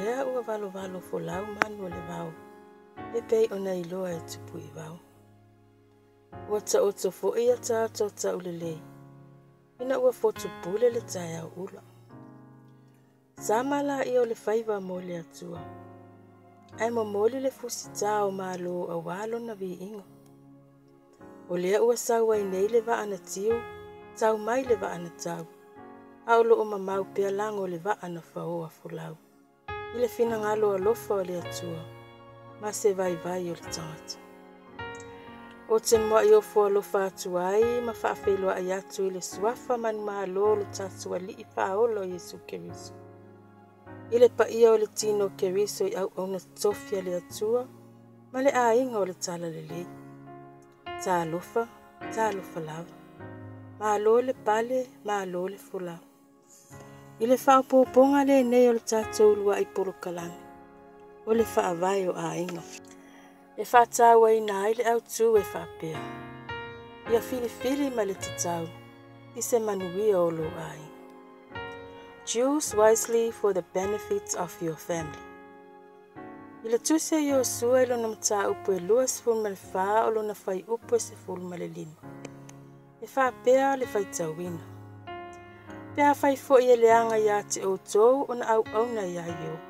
lea ua valovalo folau manu o le vao e pei ona iloa e Tupuivao. Ua taoto foi ataata o taulelei ina ua fotupule le taeao ula. Sama laia o le faiva mo le Atua, ae momoli le fusitā o Malo auā lona viiga. O lea ua sau ai nei le vaa na tiu, tau mai le vaa na tau, a o loo mamao pea lago o le vaa na faoa folau i le finagalo alofa o le Atua ma se vaivai o le tagata. Ou te muai ofo alofa atu ai ma faafeiloai atu i le suafa manumalo o lo tatou Alii Faaola o Iesu Keriso. I le paia o le tino o Keriso i auauna totofi a le Atua ma le aiga o le Talalelei. Talofa, talofa lava. Malo le pale, malo le folau. I le faaopoopoga lenei o le tatou uluai polokalame, o le faavae o aiga, e faatauaina ai le autū e faapea, ia filifili ma le tatau i se manuia o lou aiga. Choose wisely for the benefit of your family. I le tusi a Iosua i lona mataupu e 24 o lona fuaiupu e 15, e faapea le faitauina, Pe afai foi e leaga ia te outou ona auauna iā Ieova,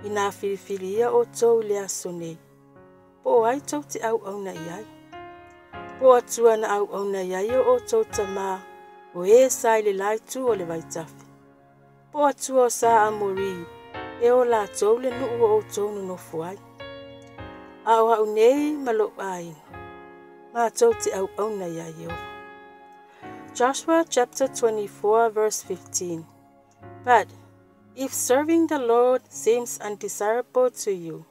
inā filifilia outou i le aso nei, po o ai tou te auauna i ai? Po o Atua na auauna i ai o outou tamā o e sa i le la itu o le vaitafe, po o Atua o sa Amori e o latou le nuu o outou nonofo ai? A o au nei ma lou aiga, matou te auauna iā Ieova. Joshua chapter 24 verse 15. But if serving the Lord seems undesirable to you,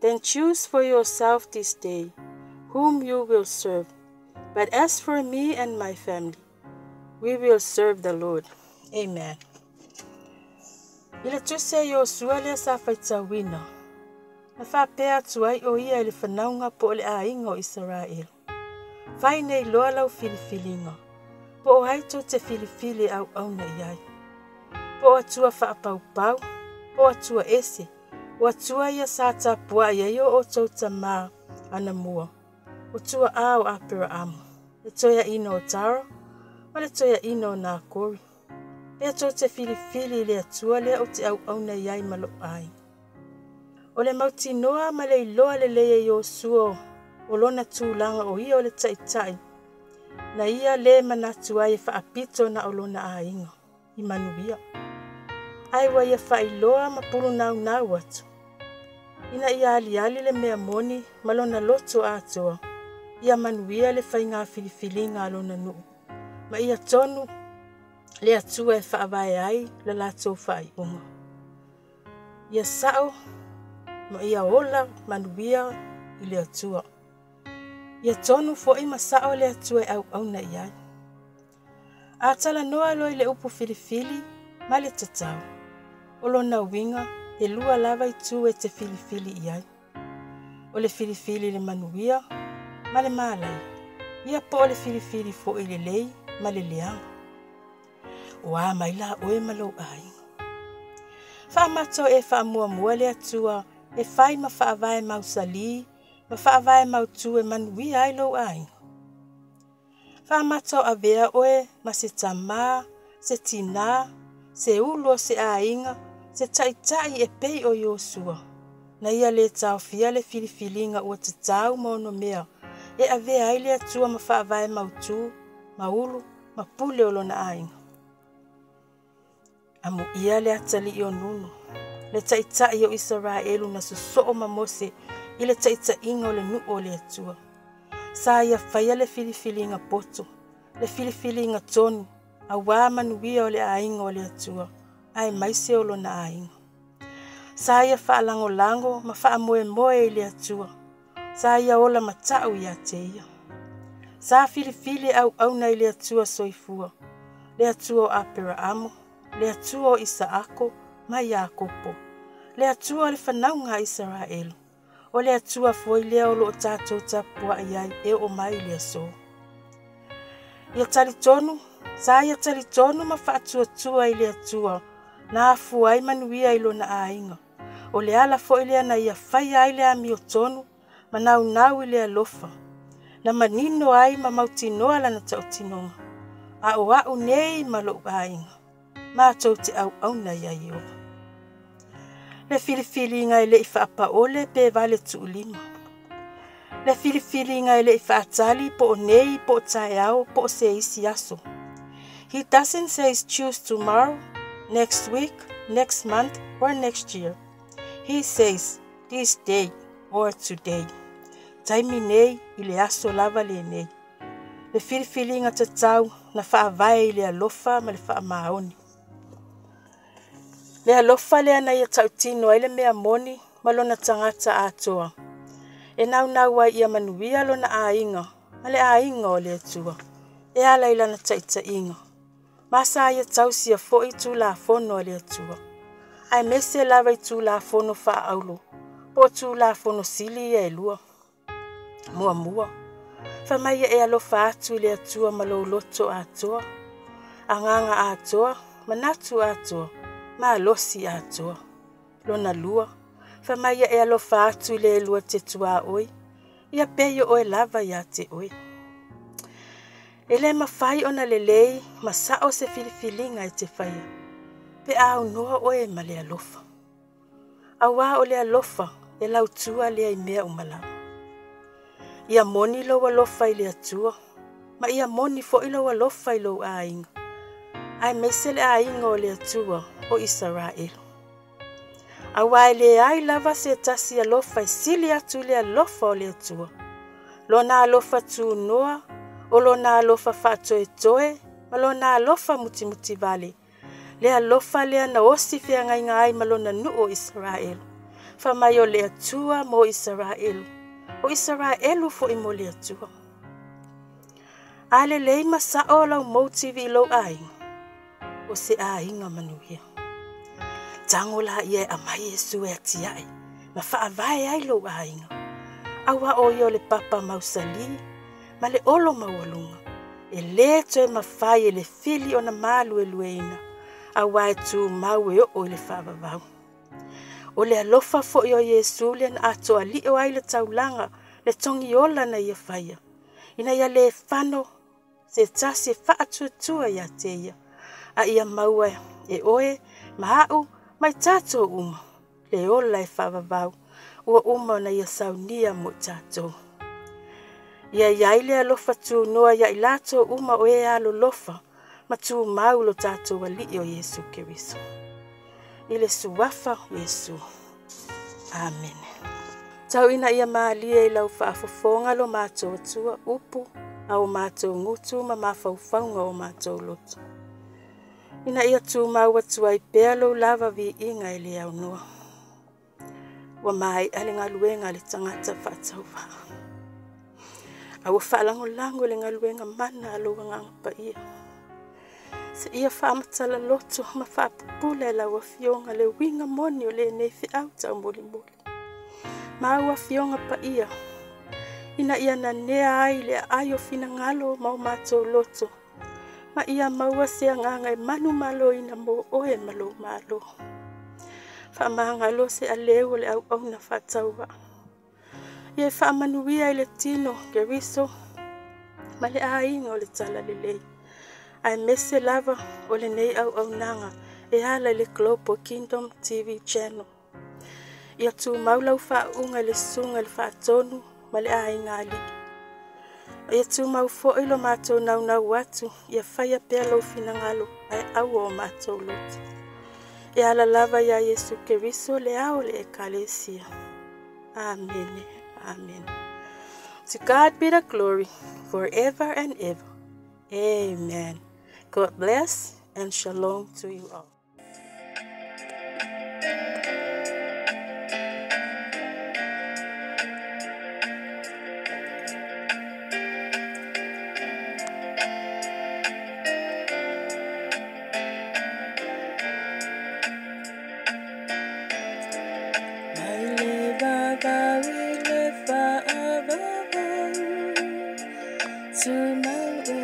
then choose for yourself this day whom you will serve. But as for me and my family, we will serve the Lord. Amen. I le tusi a Iosua lea sa faitauina, na faapea atu ai o ia i le fanauga po o le aiga o Isaraelu, Fai nei loa lau filifiliga, po o ai tou te filifili e auauna i ai, po o Atua faapaupau, po o Atua ese, o Atua ia sa tapuai ai o outou tamā anamua, o tuaā o Aperaamo, le toeaina o Tara, ma le toeaina o Nakori. Pe tou te filifili i le Atua lea ou te auauna i ai ma lou aiga. O le mautinoa ma le iloa lelei e Iosua o lona tulaga o ia o le taitai, na ia lē manatu ai e faapito na o lona aiga i manuia, ae ua ia faailoa ma pulunaunau atu, ina ia aliali le mea moni ma lona loto atoa, ia manuia le faiga filifiliga a lona nuu, ma ia tonu le Atua e faavae ai le latou faaiuga. Ia sao ma ia ola manuia i le Atua. Ia tonu foi ma sao le Atua e auauna i ai. A talanoa loa i le upu filifili ma le tatau, o lona uiga e lua lava itu e te filifili i ai. O le filifili i le manuia ma le malaia, ia po o le filifili foi lelei ma le leaga. O a mai la oe ma lou aiga? Faamata o e faamuamua le Atua e fai ma faavae mausalī ma faavae mautū e manuia ai lou aiga? Faamata o avea oe ma se tamā, se tinā, se ulu o se aiga, se taitai e pei o Iosua, na ia lē taofia le filifiliga ua tatau ma onomea e avea ai le Atua ma faavae mautū, ma ulu, ma pule o lona aiga? Amuia le atalii o Nunu, le taitai o Isaraelu na sosoo ma Mose i le taitaiga o le nuu o le Atua. Sa ia faia le filifiliga poto, le filifiliga tonu, auā manuia o le aiga o le Atua, aemaise o lona aiga. Sa ia faalagolago ma faamoemoe i le Atua, sa ia ola matau ia te ia. Sa filifili e auauna i le Atua soifua, le Atua o Aperaamo, le Atua o Isaako ma Iakopo, le Atua o le fanauga a Isaraelu, o le Atua foi lea o loo tatou tapuai ai e oo mai i le aso. Ia talitonu, sa ia talitonu ma faatuatua i le Atua na afua ai manuia i lona aiga. O le ala foi lea na ia faia ai le amiotonu ma naunau i le alofa, na manino ai ma mautinoa lana tautinoga, A o au nei ma lou aiga, matou te auauna iā Ieova. Le filifiliga e le i faapaole pe vale tuulima. Le filifiliga e le i faatali po o nei po o taeao po o se isi aso. He doesn't say choose tomorrow, next week, next month or next year. He says this day or today. Taimi nei i le aso lava lenei. Le filifiliga tatau na faavae i le alofa ma le faamaoni. Le alofa lea na ia tautino ai le mea moni ma lona tagata atoa. E naunau ai ia manuia lona aiga ma le aiga o le Atua e ala i lana taitaiga. Ma sa ia tausia foi Tulafono a le Atua, aemaise lava i Tulafono faaauro po o Tulafono sili ia e lua. Muamua, fai mai ia e alofa atu i le Atua ma lou loto atoa, agaga atoa, manatu atoa, malosi atoa. Lona lua, fai mai ia e alofa atu i le lua te tuaoi, ia pei o oe lava ia te oe. E le mafai ona lelei ma sao se filifiliga e te faia, pe a aunoa oe ma le alofa. Auā o le alofa e lautua lea i mea uma lava. Ia moni lou alofa i le Atua, ma ia moni foi lou alofa i lou aiga, aemaise le aiga o le Atua o Isaraelu. Auā e leai lava se tasi alofa e sili atu i le alofa o le Atua, lona alofa tunoa, o lona alofa faatoetoe, ma lona alofa mutimutivale, le alofa lea na osi feagaiga ai ma lona nuu o Isaraelu. Fai mai o le Atua mo Isaraelu, o Isaraelu foi mo le Atua. A lelei ma sao lau motive i lou aiga, o se aiga manuia. Tago laia e aumai Iesu e atiae ma faavae ai lou aiga. Auā o ia o le papa mausali ma le olo maualuga, e lē toe mafai e le fili ona maluelueina, auā e tumau e oo i le faavavau. O le alofa foi o Iesu lea na atoalio ai le taulaga, le togiola na ia faia, ina ia lē fano se tasi e faatuatua ia te ia, a ia maua e oe ma au ma i tatou uma le ola e faavavau ua uma ona ia saunia mo i tatou. Ia i ai le alofa tunoa ia i latou uma o e alolofa ma tumau i lo tatou Alii o Iesu Keriso. I le suafa o Iesu. Amene. Tau ina ia malie i lau faafofoga lo matou Atua, upu a o matou gutu ma mafaufauga o matou loto, ina ia tumau atu ai pea lou lava viiga e le aunoa. Ua maea le galuega a le tagata faatauvaa, a ua faalagolago i le galuega mana a lou Agaga Paia. Seia faamatala loto ma faapupula e lau Afioga le uiga moni o lenei feau taumolimoli ma au Afioga Paia, ina ia nanea ai le aai o finagalo ma o matou loto, ma ia maua se agaga e manumaloina mo oe ma lou Malo. Faamagalo se aleu o le auauna faatauvaa, ia e faamanuia i le tino Keriso ma le aiga o le Talalelei, aemaise lava o lenei auaunaga e ala i le Global Kingdom TV Channel. Ia tumau lau faauuga i le susuga i le Faatonu ma le aiga alii. Ma ia tumau foi lo matou naunau atu ia faia pea lou finagalo ae aua o matou loto. E ala lava iā Iesu Keriso le ao o le Ekalesia. Amene. Amene. To God be the glory forever and ever. Amen. God bless and shalom to you all. Mai le vavau i le faavavau, tumau e.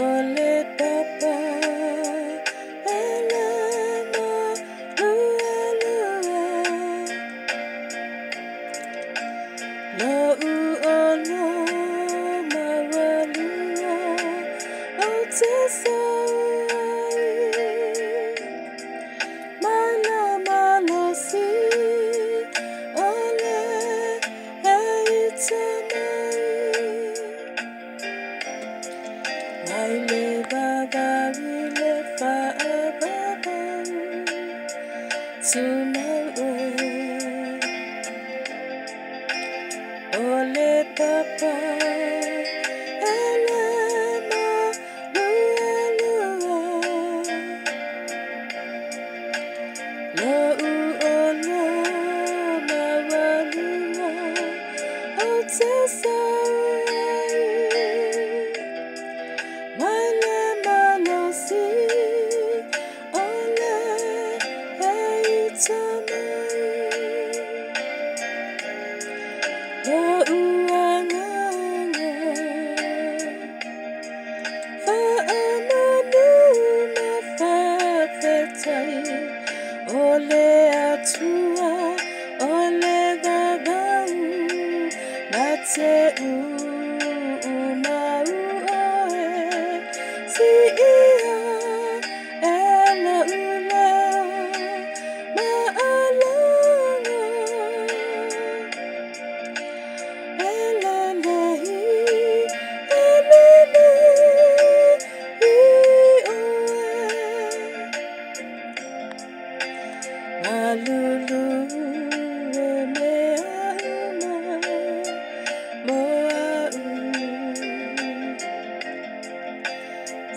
O le papa sau ai mai le malosi o le ita mai. Mai le vavau i le faavavau tumau oe. O le papa e le maluelue, Lou ola maualuga ou te sau ai mai le malosi o le ita mai. Lou agaga faamanu ma faafetai, o le Atua o le vavau na te uumau oe. Siia e lou leo maalaga, e lelei, e lelei oe. Malulu e mea uma mo au.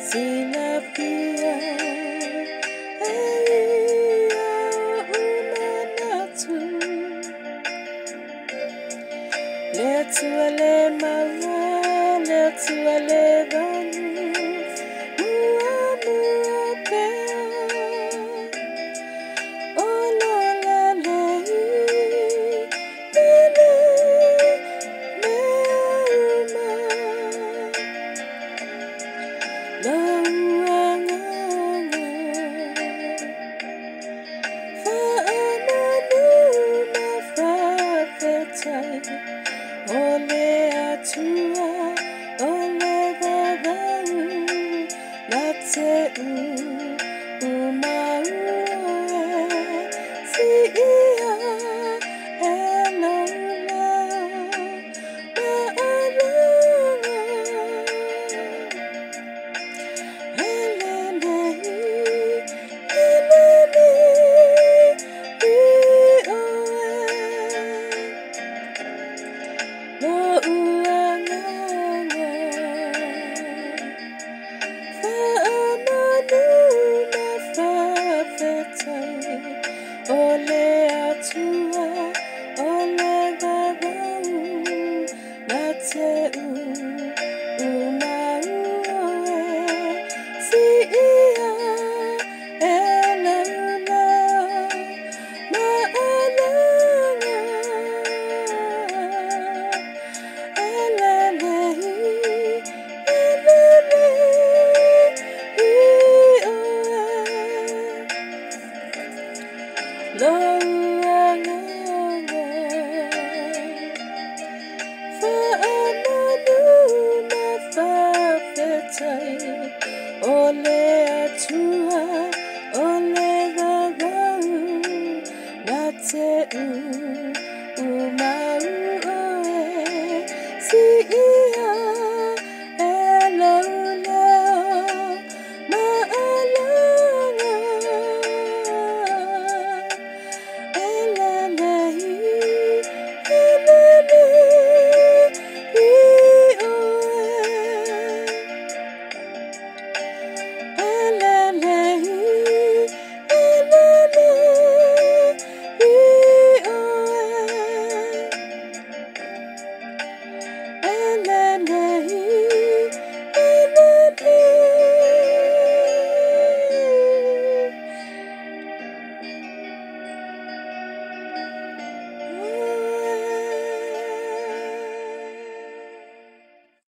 Silafia e ia oʻu manatu. Le Atua le maua, le Atua le vanu, muamua pea. O lo lelei i le mea uma. Lou agaga faamanu ma faafetai, o le Atua o le vavau na te uumau oe. Siia e lou leo maalaga, e lelei, e lelei oe. Lou agaga faamanu ma faafetai, o le Atua o le vavau na te uumau oe. Siia e lou leo maalaga, e lelei, e lelei oe. Lou agaga faamanu ma faafetai, o le Atua o le vavau na te